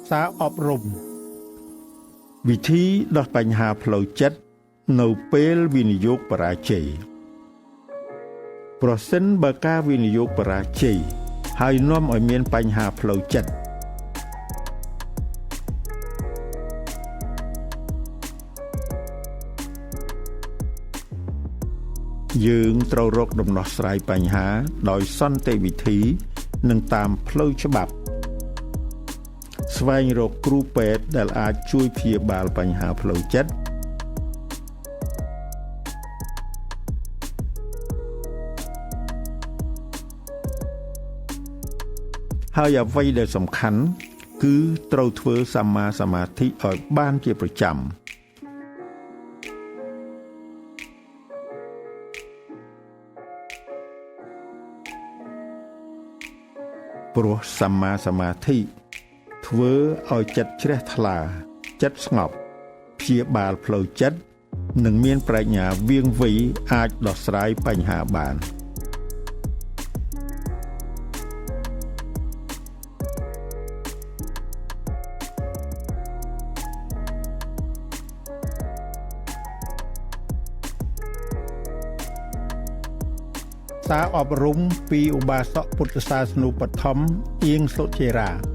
សារអប់រំ វិធីដោះបញ្ហាផ្លូវចិត្តនៅពេលវិនិយោគបរាជ័យប្រសិនបើការវិនិយោគបរាជ័យហើយនាំឲ្យមានបញ្ហាផ្លូវចិត្តយើងត្រូវរកដំណោះស្រាយបញ្ហាដោយសន្តិវិធីនិងតាមផ្លូវច្បាប់ស្វែងរកគ្រូពេទ្យដែលអាចជួយព្យាបាលបញ្ហាផ្លូវចិត្តហើយអ្វីដែលសំខាន់គឺត្រូវធ្វើសម្មាសមាធិឲ្យបានជាប្រចាំព្រោះសម្មាសមាធិធ្វើឲ្យចិត្តជ្រះថ្លាចិត្តស្ងប់ព្យាបាលផ្លូវចិត្តនិងមានប្រាជ្ញាវាងវៃអាចដោះស្រាយបញ្ហាបាន សារអប់រំពីឧបាសកពុទ្ធសាសនូបត្ថម្ភអៀងសុជារា